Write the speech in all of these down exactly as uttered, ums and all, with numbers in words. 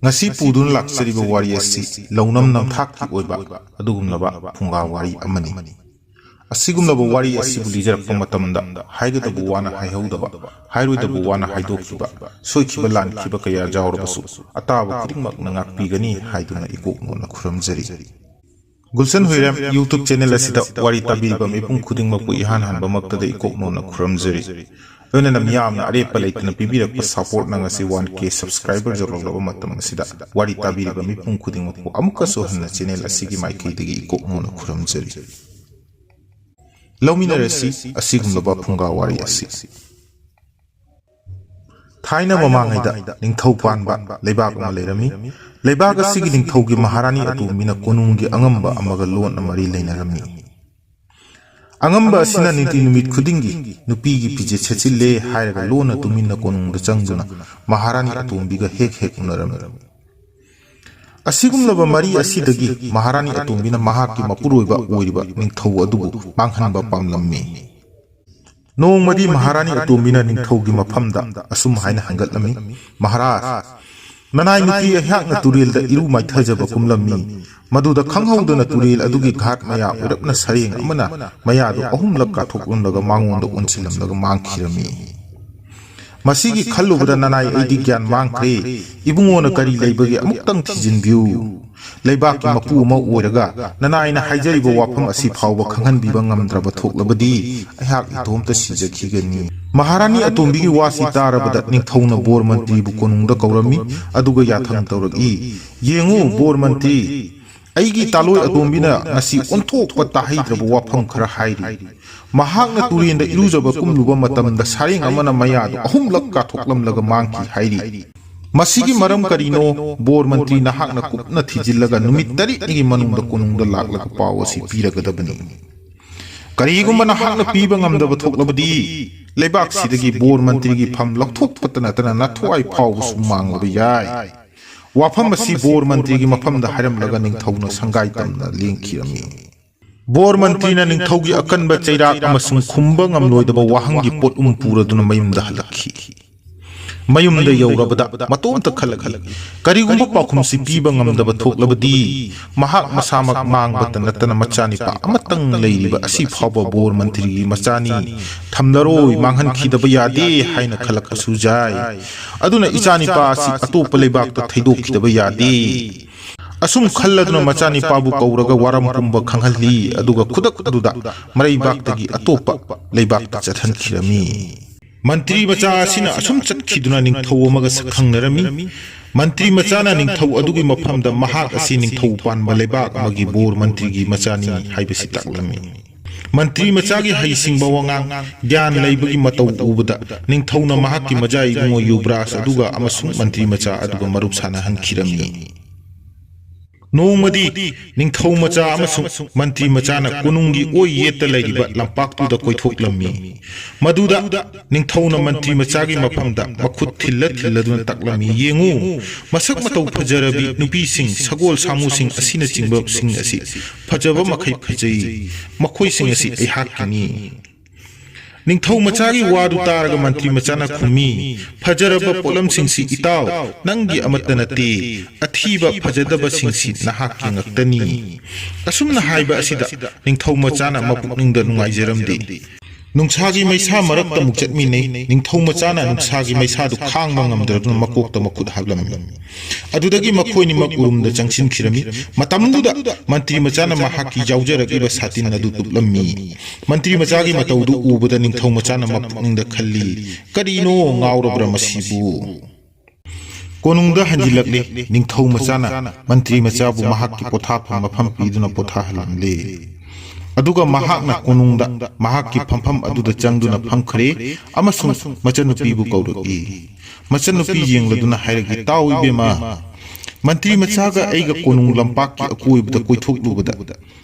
ꯉꯁꯤ ꯄꯨꯗꯨꯅ ꯂꯥꯛꯆꯔꯤꯕ ꯋꯥꯔꯤ ꯑꯁꯤ ꯂꯧꯅꯝ ꯅꯝꯊꯥꯛꯀꯤ ꯑꯣꯏꯕ ꯑꯗꯨꯒꯨꯝꯂꯕ ꯐꯨꯡꯒꯥ ꯋꯥꯔꯤ ꯑꯃꯅꯤ꯫ ꯑꯁꯤꯒꯨꯝꯂꯕ ꯋꯥꯔꯤ ꯑꯁꯤꯕꯨ ꯂꯤꯖꯔꯛꯄ ꯃꯇꯝꯗ ꯍꯥꯏꯒꯗꯕ ꯋꯥꯅ ꯍꯥꯏꯍꯧꯗꯕ, ꯍꯥꯏꯔꯣꯏꯗꯕ ꯋꯥꯅ ꯍꯥꯏꯗꯣꯛꯈꯤꯕ, ꯁꯣꯏꯈꯤꯕ ꯂꯥꯟꯈꯤꯕ ꯀꯌꯥ ꯌꯥꯎꯔꯕꯁꯨ ꯑꯇꯥꯕ ꯈꯨꯗꯤꯡꯃꯛꯅ ꯉꯥꯛꯄꯤꯒꯅꯤ ꯍꯥꯏꯗꯨꯅ ꯏꯀꯣꯛ ꯅꯣꯟꯅ ꯈꯨꯔꯨꯝꯖꯔꯤ꯫ ꯒꯨꯜꯁꯟ ꯍꯨꯏꯔꯦꯝ YouTube channel ꯑꯁꯤꯗ ꯋꯥꯔꯤ ꯇꯥꯕꯤꯔꯤꯕ ꯃꯤꯄꯨꯝ ꯈꯨꯗꯤꯡꯃꯛꯄꯨ ꯏꯍꯥꯟ ꯍꯥꯟꯕꯃꯛꯇꯗ ꯏꯀꯣꯛ ꯅꯣꯟꯅ ꯈꯨꯔꯨꯝꯖꯔꯤ꯫ ꯂꯣꯏꯅꯅ ꯃꯤꯌꯥꯝꯅ ꯑꯔꯦꯞꯄ ꯂꯩꯇꯅ ꯄꯤꯕꯤꯔꯛꯄ support ꯅ ꯉꯁꯤ one K subscriber ꯌꯧꯔꯛꯂꯕ ꯃꯇꯝ ꯑꯁꯤꯗ ꯋꯥꯔꯤ ꯇꯥꯕꯤꯔꯤꯕ ꯃꯤꯄꯨꯝ ꯈꯨꯗꯤꯡꯃꯛꯄꯨ ꯑꯃꯨꯛꯀꯁꯨ ꯍꯟꯅ channel ꯑꯁꯤꯒꯤ ꯃꯥꯏꯀꯩꯗꯒꯤ ꯏꯀꯣꯛ ꯅꯣꯟꯅ ꯈꯨꯔꯨꯝꯖꯔꯤ꯫ ꯂꯧꯃꯤꯟꯅꯔꯁꯤ ꯑꯁꯤꯒꯨꯝꯂꯕ ꯐꯨꯡꯒꯥ ꯋꯥꯔꯤ ꯑꯁꯤ꯫ ꯊꯥꯏꯅ ꯃꯃꯥꯡꯉꯩꯗ ꯅꯤꯡꯊꯧ ꯄꯥꯟꯕ ꯂꯩꯕꯥꯛ ꯑꯃ ꯂꯩꯔꯝꯃꯤ꯫ ꯂꯩꯕꯥꯛ ꯑꯁꯤꯒꯤ ꯅꯤꯡꯊꯧꯒꯤ ꯃꯍꯥꯔꯥꯅꯤ ꯑꯇꯣꯝꯕꯤꯅ ꯀꯣꯅꯨꯡꯒꯤ ꯑꯉꯝꯕ ꯑꯃꯒ ꯂꯣꯟꯅ ꯃꯔꯤ ꯂꯩꯅꯔꯝꯃꯤ꯫ ꯑꯉꯝꯕ ꯑꯁꯤꯅ ꯅꯤꯡꯇꯤ ꯅꯨꯃꯤꯠ ꯈꯨꯗꯤꯡꯒꯤ ꯅꯨꯄꯤꯒꯤ ꯐꯤꯖꯦꯠ ꯁꯦꯠꯆꯤꯜꯂꯦ ꯍꯥꯏꯔꯒ ꯂꯣꯟꯅ ꯇꯨꯃꯤꯟꯅ ꯀꯣꯅꯨꯡꯗ ꯆꯪꯗꯨꯅ ꯃꯍꯥꯔꯥꯅꯤ ꯑꯇꯣꯝꯕꯤꯒ ꯍꯦꯛ ꯍꯦꯛ ꯎꯅꯔꯝꯃꯤ꯫ ꯑꯁꯤꯒꯨꯝꯂꯕ ꯃꯔꯤ ꯑꯁꯤꯗꯒꯤ ꯃꯍꯥꯔꯥꯅꯤ ꯑꯇꯣꯝꯕꯤꯅ ꯃꯍꯥꯛꯀꯤ ꯃꯄꯨꯔꯣꯏꯕ ꯑꯣꯏꯔꯤꯕ ꯅꯤꯡꯊꯧ ꯑꯗꯨꯕꯨ ꯃꯥꯡꯍꯟꯕ ꯄꯥꯝꯂꯝꯃꯤ꯫ ꯅꯣꯡꯃꯗꯤ ꯃꯍꯥꯔꯥꯅꯤ ꯑꯇꯣꯝꯕꯤꯅ ꯅꯤꯡꯊꯧꯒꯤ ꯃꯐꯝꯗ ꯑꯁꯨꯝ ꯍꯥꯏꯅ ꯍꯪꯒꯠꯂꯝꯃꯤ, "ꯃꯍꯥꯔꯥꯖ, ꯅꯅꯥꯏ ꯅꯨꯄꯤ ꯑꯩꯍꯥꯛꯅ ꯇꯨꯔꯦꯜꯗ ꯏꯔꯨ ꯃꯥꯏꯊꯖꯕ ꯀꯨꯝꯂꯝꯃꯤ꯫ ꯃꯗꯨꯗ ꯈꯪꯍꯧꯗꯅ ꯇꯨꯔꯦꯜ ꯑꯗꯨꯒꯤ ꯘꯥꯠ ꯃꯌꯥ ꯑꯣꯏꯔꯞꯅ ꯁꯔꯦꯡ ꯑꯃꯅ ꯃꯌꯥꯗꯨ ꯑꯍꯨꯝꯂꯛ ꯀꯥꯊꯣꯛꯂꯝꯂꯒ ꯃꯉꯣꯟꯗ ꯑꯣꯟꯁꯤꯜꯂꯝꯂꯒ ꯃꯥꯡꯈꯤꯔꯝꯃꯤ꯫ ꯃꯁꯤꯒꯤ ꯈꯜꯂꯨꯕꯗ ꯅꯅꯥꯏ ꯑꯩꯗꯤ ꯒ꯭ꯌꯥꯟ ꯃꯥꯡꯈ꯭ꯔꯦ꯫ ꯏꯕꯨꯡꯉꯣꯅ ꯀꯔꯤ ꯂꯩꯕꯒꯦ ꯑꯃꯨꯛꯇꯪ ꯊꯤꯖꯤꯟꯕꯤꯌꯨ꯫ ꯂꯩꯕꯥꯛꯀꯤ ꯃꯄꯨ ꯑꯃ ꯑꯣꯏꯔꯒ ꯅꯅꯥꯏꯅ ꯍꯥꯏꯖꯔꯤꯕ ꯋꯥꯐꯝ ꯑꯁꯤ ꯐꯥꯎꯕ ꯈꯪꯍꯟꯕꯤꯕ ꯉꯝꯗ꯭ꯔꯕ ꯊꯣꯛꯂꯕꯗꯤ ꯑꯩꯍꯥꯛ ꯏꯇꯣꯝꯇ ꯁꯤꯖꯈꯤꯒꯅꯤ꯫" ꯃꯍꯥꯔꯥꯅꯤ ꯑꯇꯣꯝꯕꯤꯒꯤ ꯋꯥꯁꯤ ꯇꯥꯔꯕꯗ ꯅꯤꯡꯊꯧꯅ ꯕꯣꯔ ꯃꯟꯇ꯭ꯔꯤꯕꯨ ꯀꯣꯅꯨꯡꯗ ꯀꯧꯔꯝꯃꯤ, ꯑꯗꯨꯒ ꯌꯥꯊꯪ ꯇꯧꯔꯛꯏ, "ꯌꯦꯡꯉꯨ ꯕꯣꯔ ꯃꯟꯇ꯭ꯔꯤ, ꯑꯩꯒꯤ ꯇꯥꯂꯣꯏ ꯑꯇꯣꯝꯕꯤꯅ ꯉꯁꯤ ꯑꯣꯟꯊꯣꯛꯄ ꯇꯥꯍꯩꯗ꯭ꯔꯕ ꯋꯥꯐꯝ ꯈꯔ ꯍꯥꯏꯔꯤ꯫ ꯃꯍꯥꯛꯅ ꯇꯨꯔꯦꯟꯗ ꯏꯔꯨꯖꯕ ꯀꯨꯝꯂꯨꯕ ꯃꯇꯝꯗ ꯁꯥꯔꯦꯡ ꯑꯃꯅ ꯃꯌꯥꯗꯨ ꯑꯍꯨꯝꯂꯛ ꯀꯥꯊꯣꯛꯂꯝꯂꯒ ꯃꯥꯡꯈꯤ ꯍꯥꯏꯔꯤ꯫ ꯃꯁꯤꯒꯤ ꯃꯔꯝ ꯀꯔꯤꯅꯣ? ꯕꯣꯔ ꯃꯟꯇ꯭ꯔꯤ, ꯅꯍꯥꯛꯅ ꯀꯨꯞꯅ ꯊꯤꯖꯤꯜꯂꯒ ꯅꯨꯃꯤꯠ ꯇꯔꯦꯠꯅꯤꯒꯤ ꯃꯅꯨꯡꯗ ꯀꯣꯅꯨꯡꯗ ꯂꯥꯛꯂꯒ ꯄꯥꯎ ꯑꯁꯤ ꯄꯤꯔꯒꯗꯕꯅꯤ꯫ ꯀꯔꯤꯒꯨꯝꯕ ꯅꯍꯥꯛꯅ ꯄꯤꯕ ꯉꯝꯗꯕ ꯊꯣꯛꯂꯕꯗꯤ ꯂꯩꯕꯥꯛꯁꯤꯗꯒꯤ ꯕꯣꯔ ꯃꯟꯇ꯭ꯔꯤꯒꯤ ꯐꯝ ꯂꯧꯊꯣꯛꯄꯇ ꯅꯠꯇꯅ ꯅꯊ꯭ꯋꯥꯏ ꯐꯥꯎꯕꯁꯨ ꯃꯥꯡꯂꯕ ꯌꯥꯏ꯫" ꯋꯥꯐꯝ ꯑꯁꯤ ꯕꯣꯔ ꯃꯟꯇ꯭ꯔꯤꯒꯤ ꯃꯐꯝꯗ ꯍꯥꯏꯔꯝꯂꯒ ꯅꯤꯡꯊꯧꯅ ꯁꯪꯒꯥꯏ ꯇꯝꯅ ꯂꯦꯡꯈꯤꯔꯝꯃꯤ꯫ ꯕꯣꯔ ꯃꯟꯇ꯭ꯔꯤꯅ ꯅꯤꯡꯊꯧꯒꯤ ꯑꯀꯟꯕ ꯆꯩꯔꯥꯛ ꯑꯃꯁꯨꯡ ꯈꯨꯝꯕ ꯉꯝꯂꯣꯏꯗꯕ ꯋꯥꯍꯪꯒꯤ ꯄꯣꯠꯂꯨꯝ ꯄꯨꯔꯗꯨꯅ ꯃꯌꯨꯝꯗ ꯍꯜꯂꯛꯈꯤ꯫ ꯃꯌꯨꯝꯗ ꯌꯧꯔꯕꯗ ꯃꯇꯣꯝꯇ ꯈꯜꯂꯛꯏ꯫ ꯀꯔꯤꯒꯨꯝꯕ ꯄꯥꯎꯈꯨꯝꯁꯤ ꯄꯤꯕ ꯉꯝꯗꯕ ꯊꯣꯛꯂꯕꯗꯤ, ꯃꯍꯥꯛ ꯃꯁꯥꯃꯛ ꯃꯥꯡꯕꯇ ꯅꯠꯇꯅ ꯃꯆꯥꯅꯤꯄꯥ ꯑꯃꯇꯪ ꯂꯩꯔꯤꯕ ꯑꯁꯤ ꯐꯥꯎꯕ ꯕꯣꯔ ꯃꯟꯇ꯭ꯔꯤꯒꯤ ꯃꯆꯥꯅꯤ, ꯊꯝꯂꯔꯣꯏ, ꯃꯥꯡꯍꯟꯈꯤꯗꯕ ꯌꯥꯗꯦ ꯍꯥꯏꯅ ꯈꯜꯂꯛꯄꯁꯨ ꯌꯥꯏ꯫ ꯑꯗꯨꯅ ꯏꯆꯥꯅꯤꯄꯥ ꯑꯁꯤ ꯑꯇꯣꯞꯄ ꯂꯩꯕꯥꯛꯇ ꯊꯩꯗꯣꯛꯈꯤꯗꯕ ꯌꯥꯗꯦ꯫ ꯑꯁꯨꯝ ꯈꯜꯂꯗꯨꯅ ꯃꯆꯥꯅꯤꯄꯥꯕꯨ ꯀꯧꯔꯒ ꯋꯥꯔꯝ ꯄꯨꯝꯕ ꯈꯪꯍꯜꯂꯤ, ꯑꯗꯨꯒ ꯈꯨꯗꯛ ꯑꯗꯨꯗ ꯃꯔꯩꯕꯥꯛꯇꯒꯤ ꯑꯇꯣꯞꯄ ꯂꯩꯕꯥꯛꯇ ꯆꯠꯍꯟꯈꯤꯔꯝꯃꯤ꯫ ꯃꯟꯇ꯭ꯔꯤ ꯃꯆꯥ ꯑꯁꯤꯅ ꯑꯁꯨꯝ ꯆꯠꯈꯤꯗꯨꯅ ꯅꯤꯡꯊꯧ ꯑꯃꯒ ꯁꯛꯈꯪꯅꯔꯝꯃꯤ꯫ ꯃꯟꯇ꯭ꯔꯤ ꯃꯆꯥꯅ ꯅꯤꯡꯊꯧ ꯑꯗꯨꯒꯤ ꯃꯐꯝꯗ ꯃꯍꯥꯛ ꯑꯁꯤ ꯅꯤꯡꯊꯧ ꯄꯥꯟꯕ ꯂꯩꯕꯥꯛ ꯑꯃꯒꯤ ꯕꯣꯔ ꯃꯟꯇ꯭ꯔꯤꯒꯤ ꯃꯆꯥꯅꯤ ꯍꯥꯏꯕꯁꯤ ꯇꯥꯛꯂꯝꯃꯤ꯫ ꯃꯟꯇ꯭ꯔꯤ ꯃꯆꯥꯒꯤ ꯍꯩꯁꯤꯡꯕ ꯋꯥꯉꯥꯡ, ꯒ꯭ꯌꯥꯟ ꯂꯩꯕꯒꯤ ꯃꯇꯧ ꯎꯕꯗ ꯅꯤꯡꯊꯧꯅ ꯃꯍꯥꯛꯀꯤ ꯃꯆꯥ ꯏꯕꯨꯡꯉꯣ ꯌꯨꯕ꯭ꯔꯥꯖ ꯑꯗꯨꯒ ꯑꯃꯁꯨꯡ ꯃꯟꯇ꯭ꯔꯤ ꯃꯆꯥ ꯑꯗꯨꯒ ꯃꯔꯨꯞ ꯁꯥꯟꯅꯍꯟꯈꯤꯔꯝꯃꯤ꯫ ꯅꯣꯡꯃꯗꯤ ꯅꯤꯡꯊꯧ ꯃꯆꯥ ꯑꯃꯁꯨꯡ ꯃꯟꯇ꯭ꯔꯤ ꯃꯆꯥꯅ ꯀꯣꯅꯨꯡꯒꯤ ꯑꯣꯏ ꯌꯦꯠꯇ ꯂꯩꯔꯤꯕ ꯂꯝꯄꯥꯛꯇꯨꯗ ꯀꯣꯏꯊꯣꯛꯂꯝꯃꯤ꯫ ꯃꯗꯨꯗ ꯅꯤꯡꯊꯧꯅ ꯃꯟꯇ꯭ꯔꯤ ꯃꯆꯥꯒꯤ ꯃꯐꯝꯗ ꯃꯈꯨꯠ ꯊꯤꯜꯂ ꯊꯤꯜꯂꯗꯨꯅ ꯇꯥꯛꯂꯝꯃꯤ, "ꯌꯦꯡꯉꯨ, ꯃꯁꯛ ꯃꯇꯧ ꯐꯖꯔꯕꯤ ꯅꯨꯄꯤꯁꯤꯡ, ꯁꯒꯣꯜ ꯁꯥꯃꯨꯁꯤꯡ ꯑꯁꯤꯅꯆꯤꯡꯕꯁꯤꯡ ꯑꯁꯤ ꯐꯖꯕ ꯃꯈꯩ ꯐꯖꯩ꯫ ꯃꯈꯣꯏꯁꯤꯡ ꯑꯁꯤ ꯑꯩꯍꯥꯛꯀꯤꯅꯤ꯫" ꯅꯤꯡꯊꯧ ꯃꯆꯥꯒꯤ ꯋꯥꯗꯨ ꯇꯥꯔꯒ ꯃꯟꯇ꯭ꯔꯤ ꯃꯆꯥꯅ ꯈꯨꯝꯃꯤ, "ꯐꯖꯔꯕ ꯄꯣꯠꯂꯝꯁꯤꯡꯁꯤ ꯏꯇꯥꯎ, ꯅꯪꯒꯤ ꯑꯃꯠꯇ ꯅꯠꯇꯦ꯫ ꯑꯊꯤꯕ ꯐꯖꯗꯕꯁꯤꯡꯁꯤ ꯅꯍꯥꯛꯀꯤ ꯉꯥꯛꯇꯅꯤ꯫" ꯑꯁꯨꯝꯅ ꯍꯥꯏꯕ ꯑꯁꯤꯗ ꯅꯤꯡꯊꯧ ꯃꯆꯥꯅ ꯃꯄꯨꯛꯅꯤꯡꯗ ꯅꯨꯡꯉꯥꯏꯖꯔꯝꯗꯦ꯫ ꯅꯨꯡꯁꯥꯒꯤ ꯃꯩꯁꯥ ꯃꯔꯛꯇ ꯑꯃꯨꯛ ꯆꯠꯃꯤꯟꯅꯩ꯫ ꯅꯤꯡꯊꯧ ꯃꯆꯥꯅ ꯅꯨꯡꯁꯥꯒꯤ ꯃꯩꯁꯥꯗꯨ ꯈꯥꯡꯕ ꯉꯝꯗ꯭ꯔꯗꯨꯅ ꯃꯀꯣꯛꯇ ꯃꯈꯨꯠ ꯍꯥꯞꯂꯝꯃꯤ꯫ ꯑꯗꯨꯗꯒꯤ ꯃꯈꯣꯏꯅꯤꯃꯛ ꯎꯔꯨꯝꯗ ꯆꯪꯁꯤꯟꯈꯤꯔꯝꯃꯤ꯫ ꯃꯇꯝꯗꯨꯗ ꯃꯟꯇ꯭ꯔꯤ ꯃꯆꯥꯅ ꯃꯍꯥꯛꯀꯤ ꯌꯥꯎꯖꯔꯛꯂꯤꯕ ꯁꯥꯇꯤꯟ ꯑꯗꯨ ꯇꯨꯞꯂꯝꯃꯤ꯫ ꯃꯟꯇ꯭ꯔꯤ ꯃꯆꯥꯒꯤ ꯃꯇꯧꯗꯨ ꯎꯕꯗ ꯅꯤꯡꯊꯧ ꯃꯆꯥꯅ ꯃꯄꯨꯛꯅꯤꯡꯗ ꯈꯜꯂꯤ, "ꯀꯔꯤꯅꯣ ꯉꯥꯎꯔꯕ꯭ꯔꯥ ꯃꯁꯤꯕꯨ?" ꯀꯣꯅꯨꯡꯗ ꯍꯟꯖꯤꯜꯂꯛꯂꯤ꯫ ꯅꯤꯡꯊꯧ ꯃꯆꯥꯅ ꯃꯟꯇ꯭ꯔꯤ ꯃꯆꯥꯕꯨ ꯃꯍꯥꯛꯀꯤ ꯄꯣꯊꯥꯐꯝ ꯃꯐꯝ ꯄꯤꯗꯨꯅ ꯄꯣꯊꯥꯍꯜꯂꯝꯂꯦ꯫ ꯑꯗꯨꯒ ꯃꯍꯥꯛꯅ ꯀꯣꯅꯨꯡꯗ ꯃꯍꯥꯛꯀꯤ ꯐꯝꯐꯝ ꯑꯗꯨꯗ ꯆꯪꯗꯨꯅ ꯐꯝꯈ꯭ꯔꯦ ꯑꯃꯁꯨꯡ ꯃꯆꯟꯅꯨꯄꯤꯕꯨ ꯀꯧꯔꯛꯏ꯫ ꯃꯆꯟꯅꯨꯄꯤ ꯌꯦꯡꯂꯗꯨꯅ ꯍꯥꯏꯔꯛꯏ, "ꯇꯥꯎ ꯏꯕꯦꯝꯃ, ꯃꯟꯇ꯭ꯔꯤ ꯃꯆꯥꯒ ꯑꯩꯒ ꯀꯣꯅꯨꯡ ꯂꯝꯄꯥꯛꯀꯤ ꯑꯀꯣꯏꯕꯗ ꯀꯣꯏꯊꯣꯛꯂꯨꯕꯗ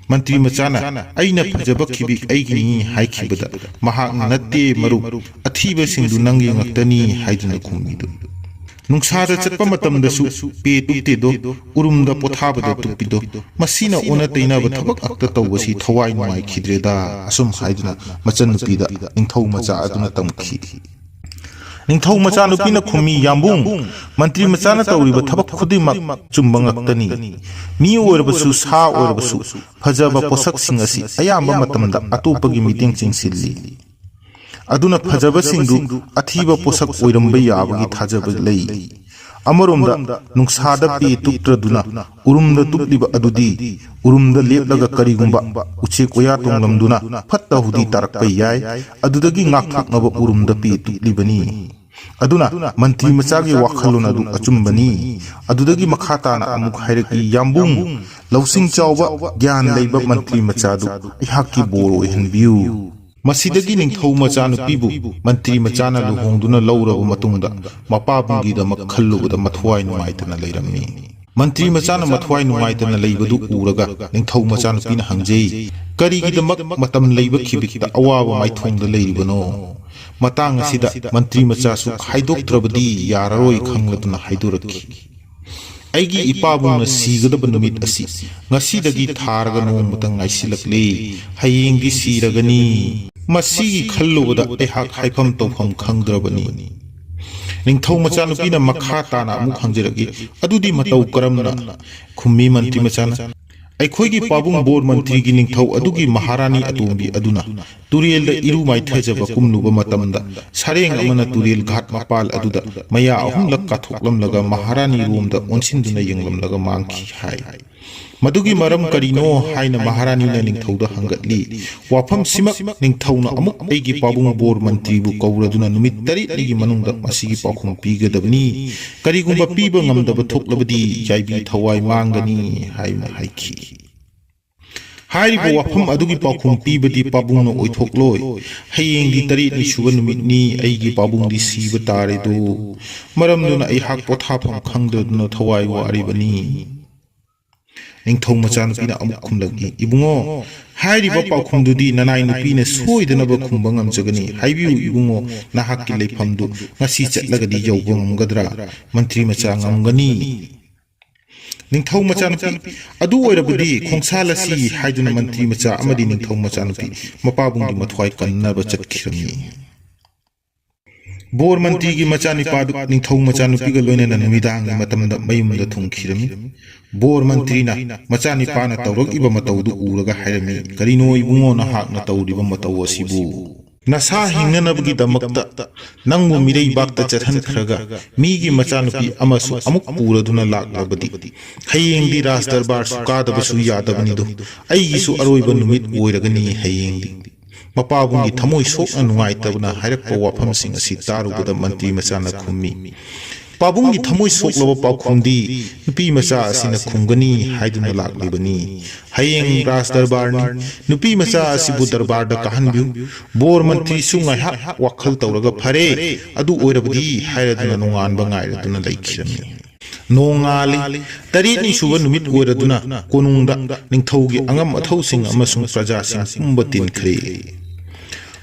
ꯃꯟꯇ꯭ꯔꯤ ꯃꯆꯥꯅ 'ꯑꯩꯅ ꯐꯖꯕ ꯈꯤꯕꯤꯛ ꯑꯩꯒꯤꯅꯤ' ꯍꯥꯏꯈꯤꯕꯗ ꯃꯍꯥꯛꯅ 'ꯅꯠꯇꯦ ꯃꯔꯨꯞ, ꯑꯊꯤꯕꯁꯤꯡꯗꯨ ꯅꯪꯒꯤ ꯉꯥꯛꯇꯅꯤ' ꯍꯥꯏꯗꯨꯅ ꯈꯨꯝꯃꯤꯗꯨ꯫ ꯅꯨꯡꯁꯥꯗ ꯆꯠꯄ ꯃꯇꯝꯗꯁꯨ ꯄꯦ ꯇꯨꯞꯇꯦꯗꯣ, ꯎꯔꯨꯝꯗ ꯄꯣꯊꯥꯕꯗ ꯇꯨꯞꯄꯤꯗꯣ, ꯃꯁꯤꯅ ꯑꯣꯟꯅ ꯇꯩꯅꯕ ꯊꯕꯛ ꯉꯥꯛꯇ ꯇꯧꯕꯁꯤ ꯊꯋꯥꯏ ꯅꯨꯡꯉꯥꯏꯈꯤꯗ꯭ꯔꯦꯗ" ꯑꯁꯨꯝ ꯍꯥꯏꯗꯨꯅ ꯃꯆꯟꯅꯨꯄꯤꯗ ꯅꯤꯡꯊꯧ ꯃꯆꯥ ꯑꯗꯨꯅ ꯇꯝꯈꯤ꯫ ꯅꯤꯡꯊꯧ ꯃꯆꯥꯅꯨꯄꯤꯅ ꯈꯨꯝꯃꯤ, "ꯌꯥꯝꯕꯨꯡ, ꯃꯟꯇ꯭ꯔꯤ ꯃꯆꯥꯅ ꯇꯧꯔꯤꯕ ꯊꯕꯛ ꯈꯨꯗꯤꯡꯃꯛ ꯆꯨꯝꯕ ꯉꯥꯛꯇꯅꯤ꯫ ꯃꯤ ꯑꯣꯏꯔꯕꯁꯨ, ꯁꯥ ꯑꯣꯏꯔꯕꯁꯨ, ꯐꯖꯕ ꯄꯣꯠꯁꯛꯁꯤꯡ ꯑꯁꯤ ꯑꯌꯥꯝꯕ ꯃꯇꯝꯗ ꯑꯇꯣꯞꯄꯒꯤ ꯃꯤꯠꯌꯦꯡ ꯆꯤꯡꯁꯤꯜꯂꯤ꯫ ꯑꯗꯨꯅ ꯐꯖꯕꯁꯤꯡꯗꯨ ꯑꯊꯤꯕ ꯄꯣꯠꯁꯛ ꯑꯣꯏꯔꯝꯕ ꯌꯥꯕꯒꯤ ꯊꯥꯖꯕ ꯂꯩ꯫ ꯑꯃꯔꯣꯝꯗ, ꯅꯨꯡꯁꯥꯗ ꯄꯦ ꯇꯨꯞꯇ꯭ꯔꯗꯨꯅ ꯎꯔꯨꯝꯗ ꯇꯨꯞꯂꯤꯕ ꯑꯗꯨꯗꯤ ꯎꯔꯨꯝꯗ ꯂꯦꯞꯂꯒ ꯀꯔꯤꯒꯨꯝꯕ ꯎꯆꯦꯛ ꯋꯥꯌꯥ ꯇꯣꯡꯂꯝꯗꯨꯅ ꯐꯠꯇ ꯍꯥꯎꯗꯤ ꯇꯥꯔꯛꯄ ꯌꯥꯏ꯫ ꯑꯗꯨꯗꯒꯤ ꯉꯥꯛꯊꯣꯛꯅꯕ ꯎꯔꯨꯝꯗ ꯄꯦ ꯇꯨꯞꯂꯤꯕꯅꯤ꯫ ꯑꯗꯨꯅ ꯃꯟꯇ꯭ꯔꯤ ꯃꯆꯥꯒꯤ ꯋꯥꯈꯜꯂꯣꯟ ꯑꯗꯨ ꯑꯆꯨꯝꯕꯅꯤ꯫" ꯑꯗꯨꯗꯒꯤ ꯃꯈꯥ ꯇꯥꯅ ꯑꯃꯨꯛ ꯍꯥꯏꯔꯛꯏ, "ꯌꯥꯝꯕꯨꯡ, ꯂꯧꯁꯤꯡ ꯆꯥꯎꯕ, ꯒ꯭ꯌꯥꯟ ꯂꯩꯕ ꯃꯟꯇ꯭ꯔꯤ ꯃꯆꯥꯗꯨ ꯑꯩꯍꯥꯛꯀꯤ ꯕꯣꯔ ꯑꯣꯏꯍꯟꯕꯤꯌꯨ꯫" ꯃꯁꯤꯗꯒꯤ ꯅꯤꯡꯊꯧ ꯃꯆꯥꯅꯨꯄꯤꯕꯨ ꯃꯟꯇ꯭ꯔꯤ ꯃꯆꯥꯅ ꯂꯨꯍꯣꯡꯗꯨꯅ ꯂꯧꯔꯕ ꯃꯇꯨꯡꯗ ꯃꯄꯥꯕꯨꯡꯒꯤꯗꯃꯛ ꯈꯜꯂꯨꯕꯗ ꯃꯊ꯭ꯋꯥꯏ ꯅꯨꯡꯉꯥꯏꯇꯅ ꯂꯩꯔꯝꯃꯤ꯫ ꯃꯟꯇ꯭ꯔꯤ ꯃꯆꯥꯅ ꯃꯊ꯭ꯋꯥꯏ ꯅꯨꯡꯉꯥꯏꯇꯅ ꯂꯩꯕꯗꯨ ꯎꯔꯒ ꯅꯤꯡꯊꯧ ꯃꯆꯥꯅꯨꯄꯤꯅ ꯍꯪꯖꯩ, "ꯀꯔꯤꯒꯤꯗꯃꯛ ꯃꯇꯝ ꯂꯩꯕ ꯈꯤꯕꯤꯛꯇ ꯑꯋꯥꯕ ꯃꯥꯏꯊꯣꯡꯗ ꯂꯩꯔꯤꯕꯅꯣ?" ꯃꯇꯥꯡ ꯑꯁꯤꯗ ꯃꯟꯇ꯭ꯔꯤ ꯃꯆꯥꯁꯨ ꯍꯥꯏꯗꯣꯛꯇ꯭ꯔꯕꯗꯤ ꯌꯥꯔꯔꯣꯏ ꯈꯪꯂꯗꯨꯅ ꯍꯥꯏꯗꯣꯔꯛꯈꯤ, "ꯑꯩꯒꯤ ꯏꯄꯥꯕꯨꯡꯅ ꯁꯤꯒꯗꯕ ꯅꯨꯃꯤꯠ ꯑꯁꯤ ꯉꯁꯤꯗꯒꯤ ꯊꯥꯔꯒ ꯅꯣꯡꯃꯇ ꯉꯥꯏꯁꯤꯜꯂꯛꯂꯦ꯫ ꯍꯌꯦꯡꯗꯤ ꯁꯤꯔꯒꯅꯤ꯫ ꯃꯁꯤꯒꯤ ꯈꯜꯂꯨꯕꯗ ꯑꯩꯍꯥꯛ ꯍꯥꯏꯐꯝ ꯇꯧꯐꯝ ꯈꯪꯗ꯭ꯔꯕꯅꯤ꯫" ꯅꯤꯡꯊꯧ ꯃꯆꯥꯅꯨꯄꯤꯅ ꯃꯈꯥ ꯇꯥꯅ ꯑꯃꯨꯛ ꯍꯪꯖꯔꯛꯏ, "ꯑꯗꯨꯗꯤ ꯃꯇꯧ ꯀꯔꯝꯅ?" ꯈꯨꯝꯃꯤ ꯃꯟꯇ꯭ꯔꯤ ꯃꯆꯥꯅ, "ꯑꯩꯈꯣꯏꯒꯤ ꯄꯥꯕꯨꯡ ꯕꯣꯔ ꯃꯟꯇ꯭ꯔꯤꯒꯤ ꯅꯤꯡꯊꯧ ꯑꯗꯨꯒꯤ ꯃꯍꯥꯔꯥꯅꯤ ꯑꯇꯣꯝꯕꯤ ꯑꯗꯨꯅ ꯇꯨꯔꯦꯜꯗ ꯏꯔꯨ ꯃꯥꯏꯊꯖꯕ ꯀꯨꯝꯂꯨꯕ ꯃꯇꯝꯗ ꯁꯔꯦꯡ ꯑꯃꯅ ꯇꯨꯔꯦꯜ ꯘꯥꯠ ꯃꯄꯥꯜ ꯑꯗꯨꯗ ꯃꯌꯥ ꯑꯍꯨꯝꯂꯛ ꯀꯥꯊꯣꯛꯂꯝꯂꯒ ꯃꯍꯥꯔꯥꯅꯤ ꯔꯣꯝꯗ ꯑꯣꯟꯁꯤꯟꯗꯨꯅ ꯌꯦꯡꯂꯝꯂꯒ ꯃꯥꯡꯈꯤ ꯍꯥꯏ꯫ ꯃꯗꯨꯒꯤ ꯃꯔꯝ ꯀꯔꯤꯅꯣ?" ꯍꯥꯏꯅ ꯃꯍꯥꯔꯥꯅꯤꯅ ꯅꯤꯡꯊꯧꯗ ꯍꯪꯒꯠꯂꯤ꯫ "ꯋꯥꯐꯝꯁꯤꯃꯛ ꯅꯤꯡꯊꯧꯅ ꯑꯃꯨꯛ ꯑꯩꯒꯤ ꯄꯥꯕꯨꯡ ꯕꯣꯔ ꯃꯟꯇ꯭ꯔꯤꯕꯨ ꯀꯧꯔꯗꯨꯅ ꯅꯨꯃꯤꯠ ꯇꯔꯦꯠꯅꯤꯒꯤ ꯃꯅꯨꯡꯗ ꯃꯁꯤꯒꯤ ꯄꯥꯎꯈꯨꯝ ꯄꯤꯒꯗꯕꯅꯤ꯫ ꯀꯔꯤꯒꯨꯝꯕ ꯄꯤꯕ ꯉꯝꯗꯕ ꯊꯣꯛꯂꯕꯗꯤ ꯌꯥꯏꯕꯤ ꯊꯋꯥꯏ ꯃꯥꯡꯒꯅꯤ" ꯍꯥꯏꯅ ꯍꯥꯏꯈꯤ꯫ ꯍꯥꯏꯔꯤꯕ ꯋꯥꯐꯝ ꯑꯗꯨꯒꯤ ꯄꯥꯎꯈꯨꯝ ꯄꯤꯕꯗꯤ ꯄꯥꯕꯨꯡꯅ ꯑꯣꯏꯊꯣꯛꯂꯣꯏ꯫ ꯍꯌꯦꯡꯗꯤ ꯇꯔꯦꯠꯅꯤ ꯁꯨꯕ ꯅꯨꯃꯤꯠꯅꯤ, ꯑꯩꯒꯤ ꯄꯥꯕꯨꯡꯗꯤ ꯁꯤꯕ ꯇꯥꯔꯦꯗꯣ꯫ ꯃꯔꯝꯗꯨꯅ ꯑꯩꯍꯥꯛ ꯄꯣꯊꯥꯐꯝ ꯈꯪꯗꯗꯨꯅ ꯊꯋꯥꯏ ꯋꯥꯔꯤꯕꯅꯤ꯫ ꯅꯤꯡꯊꯧ ꯃꯆꯥꯅꯨꯄꯤꯅ ꯑꯃꯨꯛ ꯈꯨꯝꯂꯛꯏ, "ꯏꯕꯨꯡꯉꯣ, ꯍꯥꯏꯔꯤꯕ ꯄꯥꯎꯈꯨꯝꯗꯨꯗꯤ ꯅꯅꯥꯏ ꯅꯨꯄꯤꯅ ꯁꯣꯏꯗꯅꯕ ꯈꯨꯝꯕ ꯉꯝꯖꯒꯅꯤ꯫ ꯍꯥꯏꯕꯤꯌꯨ ꯏꯕꯨꯡꯉꯣ, ꯅꯍꯥꯛꯀꯤ ꯂꯩꯐꯝꯗꯨ ꯉꯁꯤ ꯆꯠꯂꯒꯗꯤ ꯌꯧꯕ ꯉꯝꯒꯗ꯭ꯔꯥ?" ꯃꯟꯇ꯭ꯔꯤ ꯃꯆꯥ, "ꯉꯝꯒꯅꯤ꯫" ꯅꯤꯡꯊꯧ ꯃꯆꯥꯅꯨꯄꯤ, "ꯑꯗꯨ ꯑꯣꯏꯔꯕꯗꯤ ꯈꯣꯡꯁꯥꯜꯂꯁꯤ" ꯍꯥꯏꯗꯨꯅ ꯃꯟꯇ꯭ꯔꯤ ꯃꯆꯥ ꯑꯃꯗꯤ ꯅꯤꯡꯊꯧ ꯃꯆꯥꯅꯨꯄꯤ ꯃꯄꯥꯕꯨꯡꯒꯤ ꯃꯊ꯭ꯋꯥꯏ ꯀꯟꯅꯕ ꯆꯠꯈꯤꯔꯝꯃꯤ꯫ ꯕꯣꯔ ꯃꯟꯇ꯭ꯔꯤꯒꯤ ꯃꯆꯥꯅꯤꯄꯥꯗꯨ ꯅꯤꯡꯊꯧ ꯃꯆꯥꯅꯨꯄꯤꯒ ꯂꯣꯏꯅꯅ ꯅꯨꯃꯤꯗꯥꯡꯒꯤ ꯃꯇꯝꯗ ꯃꯌꯨꯝꯗ ꯊꯨꯡꯈꯤꯔꯝꯃꯤ꯫ ꯕꯣꯔ ꯃꯟꯇ꯭ꯔꯤꯅ ꯃꯆꯥꯅꯤꯄꯥꯅ ꯇꯧꯔꯛꯏꯕ ꯃꯇꯧꯗꯨ ꯎꯔꯒ ꯍꯥꯏꯔꯝꯃꯤ, "ꯀꯔꯤꯅꯣ ꯏꯕꯨꯡꯉꯣ ꯅꯍꯥꯛꯅ ꯇꯧꯔꯤꯕ ꯃꯇꯧ ꯑꯁꯤꯕꯨ? ꯅꯁꯥ ꯍꯤꯡꯅꯅꯕꯒꯤꯗꯃꯛꯇ ꯅꯪꯕꯨ ꯃꯤꯔꯩꯕꯥꯛꯇ ꯆꯠꯍꯟꯈ꯭ꯔꯒ ꯃꯤꯒꯤ ꯃꯆꯥꯅꯨꯄꯤ ꯑꯃꯁꯨ ꯑꯃꯨꯛ ꯄꯨꯔꯗꯨꯅ ꯂꯥꯛꯂꯕꯗꯤ ꯍꯌꯦꯡꯗꯤ ꯔꯥꯖ ꯗꯔꯕꯥꯔꯁꯨ ꯀꯥꯗꯕꯁꯨ ꯌꯥꯗꯕꯅꯤꯗꯣ꯫ ꯑꯩꯒꯤꯁꯨ ꯑꯔꯣꯏꯕ ꯅꯨꯃꯤꯠ ꯑꯣꯏꯔꯒꯅꯤ ꯍꯌꯦꯡꯗꯤ"꯫ ꯃꯄꯥꯕꯨꯡꯒꯤ ꯊꯃꯣꯏ ꯁꯣꯛꯅ ꯅꯨꯡꯉꯥꯏꯇꯕꯅ ꯍꯥꯏꯔꯛꯄ ꯋꯥꯐꯝꯁꯤꯡ ꯑꯁꯤ ꯇꯥꯔꯨꯕꯗ ꯃꯟꯇ꯭ꯔꯤ ꯃꯆꯥꯅ ꯈꯨꯝꯃꯤ, "ꯄꯥꯕꯨꯡꯒꯤ ꯊꯃꯣꯏ ꯁꯣꯛꯂꯕ ꯄꯥꯎꯈꯨꯝꯗꯤ ꯅꯨꯄꯤ ꯃꯆꯥ ꯑꯁꯤꯅ ꯈꯨꯝꯒꯅꯤ ꯍꯥꯏꯗꯨꯅ ꯂꯥꯛꯂꯤꯕꯅꯤ꯫ ꯍꯌꯦꯡ ꯔꯥꯖ ꯗꯔꯕꯥꯔꯅꯤ꯫ ꯅꯨꯄꯤ ꯃꯆꯥ ꯑꯁꯤꯕꯨ ꯗꯔꯕꯥꯔꯗ ꯀꯥꯍꯟꯕꯤꯌꯨ"꯫ ꯕꯣꯔ ꯃꯟꯇ꯭ꯔꯤꯁꯨ ꯉꯥꯏꯍꯥꯛ ꯋꯥꯈꯜ ꯇꯧꯔꯒ "ꯐꯔꯦ, ꯑꯗꯨ ꯑꯣꯏꯔꯕꯗꯤ" ꯍꯥꯏꯔꯗꯨꯅ ꯅꯣꯡꯉꯥꯟꯕ ꯉꯥꯏꯔꯗꯨꯅ ꯂꯩꯈꯤꯔꯝꯃꯤ꯫ ꯅꯣꯡꯉꯥꯜꯂꯤ꯫ ꯇꯔꯦꯠꯅꯤ ꯁꯨꯕ ꯅꯨꯃꯤꯠ ꯑꯣꯏꯔꯗꯨꯅ ꯀꯣꯅꯨꯡꯗ ꯅꯤꯡꯊꯧꯒꯤ ꯑꯉꯝ ꯑꯊꯧꯁꯤꯡ ꯑꯃꯁꯨꯡ ꯄ꯭ꯔꯖꯥꯁꯤꯡ ꯄꯨꯝꯕ ꯇꯤꯟꯈ꯭ꯔꯦ꯫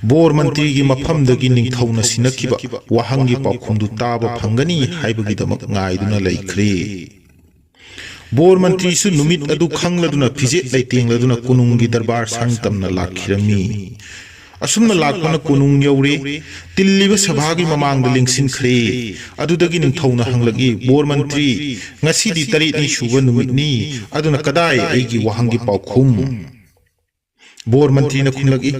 ꯕꯣꯔ ꯃꯟꯇ꯭ꯔꯤꯒꯤ ꯃꯐꯝꯗꯒꯤ ꯅꯤꯡꯊꯧꯅ ꯁꯤꯟꯅꯈꯤꯕ ꯋꯥꯍꯪꯒꯤ ꯄꯥꯎꯈꯨꯝꯗꯨ ꯇꯥꯕ ꯐꯪꯒꯅꯤ ꯍꯥꯏꯕꯒꯤꯗꯃꯛ ꯉꯥꯏꯗꯨꯅ ꯂꯩꯈ꯭ꯔꯦ꯫ ꯕꯣꯔ ꯃꯟꯇ꯭ꯔꯤꯁꯨ ꯅꯨꯃꯤꯠ ꯑꯗꯨ ꯈꯪꯂꯗꯨꯅ ꯐꯤꯖꯦꯠ ꯂꯩꯇꯦꯡꯂꯗꯨꯅ ꯀꯣꯅꯨꯡꯒꯤ ꯗꯔꯕꯥꯔ ꯁꯪ ꯇꯝꯅ ꯂꯥꯛꯈꯤꯔꯝꯃꯤ꯫ ꯑꯁꯨꯝꯅ ꯂꯥꯛꯄꯅ ꯀꯣꯅꯨꯡ ꯌꯧꯔꯦ꯫ ꯇꯤꯜꯂꯤꯕ ꯁꯚꯥꯒꯤ ꯃꯃꯥꯡꯗ ꯂꯦꯡꯁꯤꯟꯈ꯭ꯔꯦ꯫ ꯑꯗꯨꯗꯒꯤ ꯅꯤꯡꯊꯧꯅ ꯍꯪꯂꯛꯏ, "ꯕꯣꯔ ꯃꯟꯇ꯭ꯔꯤ, ꯉꯁꯤꯗꯤ ꯇꯔꯦꯠꯅꯤ ꯁꯨꯕ ꯅꯨꯃꯤꯠꯅꯤ, ꯑꯗꯨꯅ ꯀꯗꯥꯏ ꯑꯩꯒꯤ ꯋꯥꯍꯪꯒꯤ ꯄꯥꯎꯈꯨꯝ?" ꯕꯣꯔ ꯃꯟꯇ꯭ꯔꯤꯅ ꯈꯨꯝꯂꯛꯏ,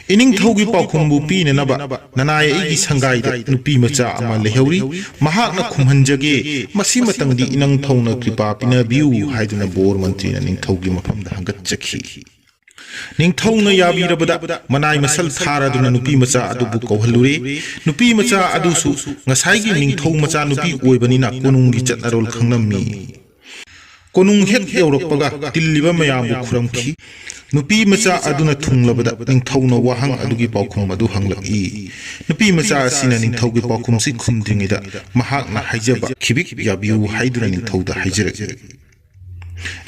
"ꯏꯅꯤꯡꯊꯧꯒꯤ ꯄꯥꯎꯈꯨꯝꯕꯨ ꯄꯤꯅꯅꯕ ꯅꯅꯥꯏ ꯑꯩꯒꯤ ꯁꯪꯒꯥꯏꯗ ꯅꯨꯄꯤ ꯃꯆꯥ ꯑꯃ ꯂꯩꯍꯧꯔꯤ, ꯃꯍꯥꯛꯅ ꯈꯨꯝꯍꯟꯖꯒꯦ꯫ ꯃꯁꯤꯃꯇꯪꯗꯤ ꯏꯅꯤꯡꯊꯧꯅ ꯀ꯭ꯔꯤꯄꯥ ꯄꯤꯅꯕꯤꯌꯨ" ꯍꯥꯏꯗꯨꯅ ꯕꯣꯔ ꯃꯟꯇ꯭ꯔꯤꯅ ꯅꯤꯡꯊꯧꯒꯤ ꯃꯐꯝꯗ ꯍꯪꯒꯠꯆꯈꯤ꯫ ꯅꯤꯡꯊꯧꯅ ꯌꯥꯕꯤꯔꯕꯗ ꯃꯅꯥꯏ ꯃꯁꯜ ꯊꯥꯔꯗꯨꯅ ꯅꯨꯄꯤ ꯃꯆꯥ ꯑꯗꯨꯕꯨ ꯀꯧꯍꯜꯂꯨꯔꯦ꯫ ꯅꯨꯄꯤ ꯃꯆꯥ ꯑꯗꯨꯁꯨ ꯉꯁꯥꯏꯒꯤ ꯅꯤꯡꯊꯧ ꯃꯆꯥ ꯅꯨꯄꯤ ꯑꯣꯏꯕꯅꯤꯅ ꯀꯣꯅꯨꯡꯒꯤ ꯆꯠꯅꯔꯣꯜ ꯈꯪꯂꯝꯃꯤ꯫ ꯀꯣꯅꯨꯡ ꯍꯦꯛ ꯌꯧꯔꯛꯄꯒ ꯇꯤꯜꯂꯤꯕ ꯃꯌꯥꯝꯕꯨ ꯈꯨꯔꯨꯝꯈꯤ꯫ ꯅꯨꯄꯤ ꯃꯆꯥ ꯑꯗꯨꯅ ꯊꯨꯡꯂꯕꯗ ꯅꯤꯡꯊꯧꯅ ꯋꯥꯍꯪ ꯑꯗꯨꯒꯤ ꯄꯥꯎꯈꯨꯝ ꯑꯗꯨ ꯍꯪꯂꯛꯏ꯫ ꯅꯨꯄꯤ ꯃꯆꯥ ꯑꯁꯤꯅ ꯅꯤꯡꯊꯧꯒꯤ ꯄꯥꯎꯈꯨꯝꯁꯤ ꯈꯨꯝꯗ꯭ꯔꯤꯉꯩꯗ ꯃꯍꯥꯛꯅ ꯍꯥꯏꯖꯕ "ꯈꯤꯕꯤꯛ ꯌꯥꯕꯤꯌꯨ" ꯍꯥꯏꯗꯨꯅ ꯅꯤꯡꯊꯧꯗ ꯍꯥꯏꯖꯔꯛꯏ꯫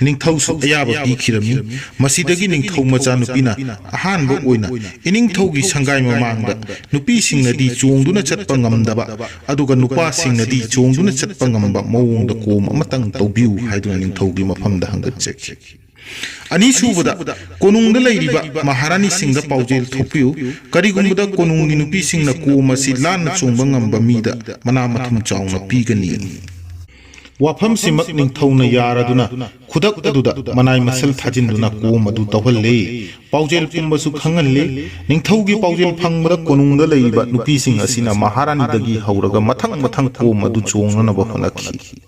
ꯅꯤꯡꯊꯧꯁꯨ ꯑꯌꯥꯕ ꯄꯤꯈꯤꯔꯝꯃꯤ꯫ ꯃꯁꯤꯗꯒꯤ ꯅꯤꯡꯊꯧ ꯃꯆꯥꯅꯨꯄꯤꯅ ꯑꯍꯥꯟꯕ ꯑꯣꯏꯅ ꯏꯅꯤꯡꯊꯧꯒꯤ ꯁꯪꯒꯥꯏ ꯃꯃꯥꯡꯗ ꯅꯨꯄꯤꯁꯤꯡꯅꯗꯤ ꯆꯣꯡꯗꯨꯅ ꯆꯠꯄ ꯉꯝꯗꯕ, ꯑꯗꯨꯒ ꯅꯨꯄꯥꯁꯤꯡꯅꯗꯤ ꯆꯣꯡꯗꯨꯅ ꯆꯠꯄ ꯉꯝꯕ ꯃꯑꯣꯡꯗ ꯀꯣꯝ ꯑꯃꯇꯪ ꯇꯧꯕꯤꯌꯨ ꯍꯥꯏꯗꯨꯅ ꯅꯤꯡꯊꯧꯒꯤ ꯃꯐꯝꯗ ꯍꯪꯒꯠꯆꯈꯤ꯫ ꯑꯅꯤꯁꯨꯕꯗ, ꯀꯣꯅꯨꯡꯗ ꯂꯩꯔꯤꯕ ꯃꯍꯥꯔꯥꯅꯤꯁꯤꯡꯗ ꯄꯥꯎꯖꯦꯜ ꯊꯣꯛꯄꯤꯌꯨ꯫ ꯀꯔꯤꯒꯨꯝꯕꯗ ꯀꯣꯅꯨꯡꯒꯤ ꯅꯨꯄꯤꯁꯤꯡꯅ ꯀꯣꯝ ꯑꯁꯤ ꯂꯥꯟꯅ ꯆꯣꯡꯕ ꯉꯝꯕ ꯃꯤꯗ ꯃꯅꯥ ꯃꯊꯨꯝ ꯆꯥꯎꯅ ꯄꯤꯒꯅꯤ꯫ ꯋꯥꯐꯝꯁꯤꯃꯛ ꯅꯤꯡꯊꯧꯅ ꯌꯥꯔꯗꯨꯅ ꯈꯨꯗꯛ ꯑꯗꯨꯗ ꯃꯅꯥꯏ ꯃꯁꯜ ꯊꯥꯖꯤꯟꯗꯨꯅ ꯀꯣꯝ ꯑꯗꯨ ꯇꯧꯍꯜꯂꯦ꯫ ꯄꯥꯎꯖꯦꯜ ꯄꯨꯝꯕꯁꯨ ꯈꯪꯍꯜꯂꯦ꯫ ꯅꯤꯡꯊꯧꯒꯤ ꯄꯥꯎꯖꯦꯜ ꯐꯪꯕꯗ ꯀꯣꯅꯨꯡꯗ ꯂꯩꯔꯤꯕ ꯅꯨꯄꯤꯁꯤꯡ ꯑꯁꯤꯅ ꯃꯍꯥꯔꯥꯅꯤꯗꯒꯤ ꯍꯧꯔꯒ ꯃꯊꯪ ꯃꯊꯪ ꯀꯣꯝ ꯑꯗꯨ ꯆꯣꯡꯅꯅꯕ ꯍꯣꯠꯅꯈꯤ꯫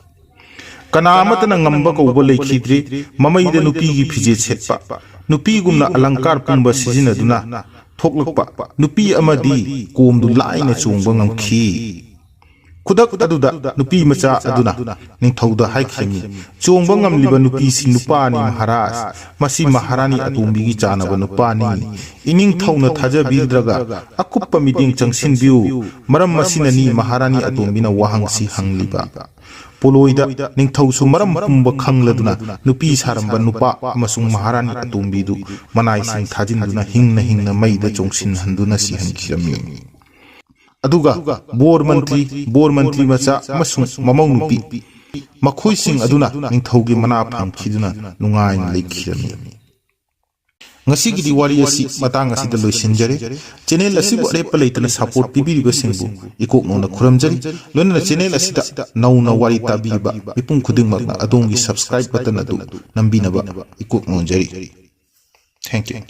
ꯀꯅꯥ ꯑꯃꯠꯇꯅ ꯉꯝꯕ ꯀꯧꯕ ꯂꯩꯈꯤꯗ꯭ꯔꯦ꯫ ꯃꯃꯩꯗ ꯅꯨꯄꯤꯒꯤ ꯐꯤꯖꯦꯠ ꯁꯦꯠꯄ, ꯅꯨꯄꯤꯒꯨꯝꯅ ꯑꯂꯪꯀꯥꯔ ꯄꯨꯝꯕ ꯁꯤꯖꯤꯟꯅꯗꯨꯅ ꯊꯣꯛꯂꯛꯄ ꯅꯨꯄꯤ ꯑꯃꯗꯤ ꯀꯣꯝꯗꯨ ꯂꯥꯏꯅ ꯆꯣꯡꯕ ꯉꯝꯈꯤ꯫ ꯈꯨꯗꯛ ꯑꯗꯨꯗ ꯅꯨꯄꯤ ꯃꯆꯥ ꯑꯗꯨꯅ ꯅꯤꯡꯊꯧꯗ ꯍꯥꯏꯈꯤꯔꯝꯃꯤ, "ꯆꯣꯡꯕ ꯉꯝꯂꯤꯕ ꯅꯨꯄꯤꯁꯤ ꯅꯨꯄꯥꯅꯤ ꯃꯍꯥꯔꯥꯖ꯫ ꯃꯁꯤ ꯃꯍꯥꯔꯥꯅꯤ ꯑꯇꯣꯝꯕꯤꯒꯤ ꯆꯥꯟꯅꯕ ꯅꯨꯄꯥꯅꯤ꯫ ꯏꯅꯤꯡꯊꯧꯅ ꯊꯥꯖꯕꯤꯗ꯭ꯔꯒ ꯑꯀꯨꯞꯄ ꯃꯤꯠꯌꯦꯡ ꯆꯪꯁꯤꯟꯕꯤꯌꯨ꯫ ꯃꯔꯝ ꯑꯁꯤꯅꯅꯤ ꯃꯍꯥꯔꯥꯅꯤ ꯑꯇꯣꯝꯕꯤꯅ ꯋꯥꯍꯪꯁꯤ ꯍꯪꯂꯤꯕ꯫" ꯄꯣꯂꯣꯏꯗ ꯅꯤꯡꯊꯧꯁꯨ ꯃꯔꯝ ꯄꯨꯝꯕ ꯈꯪꯂꯗꯨꯅ ꯅꯨꯄꯤ ꯁꯥꯔꯝꯕ ꯅꯨꯄꯥ ꯑꯃꯁꯨꯡ ꯃꯍꯥꯔꯥꯅꯤ ꯑꯇꯣꯝꯕꯤꯗꯨ ꯃꯅꯥꯏꯁꯤꯡ ꯊꯥꯖꯤꯟꯗꯨꯅ ꯍꯤꯡꯅ ꯍꯤꯡꯅ ꯃꯩꯗ ꯆꯣꯡꯁꯤꯟꯍꯟꯗꯨꯅ ꯁꯤꯍꯟꯈꯤꯔꯝꯃꯤ꯫ ꯑꯗꯨꯒ ꯕꯣꯔ ꯃꯟꯇ꯭ꯔꯤ, ꯕꯣꯔ ꯃꯟꯇ꯭ꯔꯤ ꯃꯆꯥ ꯑꯃꯁꯨꯡ ꯃꯃꯧ ꯅꯨꯄꯤ, ꯃꯈꯣꯏꯁꯤꯡ ꯑꯗꯨꯅ ꯅꯤꯡꯊꯧꯒꯤ ꯃꯅꯥ ꯐꯪꯈꯤꯗꯨꯅ ꯅꯨꯡꯉꯥꯏꯅ ꯂꯩꯈꯤꯔꯝꯃꯤ꯫ ꯉꯁꯤꯒꯤꯗꯤ ꯋꯥꯔꯤ ꯑꯁꯤ ꯃꯇꯥꯡ ꯑꯁꯤꯗ ꯂꯣꯏꯁꯤꯟꯖꯔꯦ꯫ ꯆꯦꯅꯦꯜ ꯑꯁꯤꯕꯨ ꯑꯔꯦꯞꯄ ꯂꯩꯇꯅ ꯁꯄꯣꯔꯠ ꯄꯤꯕꯤꯔꯤꯕꯁꯤꯡꯕꯨ ꯏꯀꯣꯛ ꯅꯧꯅ ꯈꯨꯔꯨꯝꯖꯔꯤ꯫ ꯂꯣꯏꯅꯅ ꯆꯦꯅꯦꯜ ꯑꯁꯤꯗ ꯅꯧꯅ ꯋꯥꯔꯤ ꯇꯥꯕꯤꯔꯤꯕ ꯃꯤꯄꯨꯝ ꯈꯨꯗꯤꯡꯃꯛꯅ ꯑꯗꯣꯝꯒꯤ ꯁꯕꯁꯀ꯭ꯔꯥꯏꯕ ꯕꯇꯟ ꯑꯗꯨ ꯅꯝꯕꯤꯅꯕ ꯏꯀꯣꯛ ꯅꯧꯖꯔꯤ꯫ Thank you꯫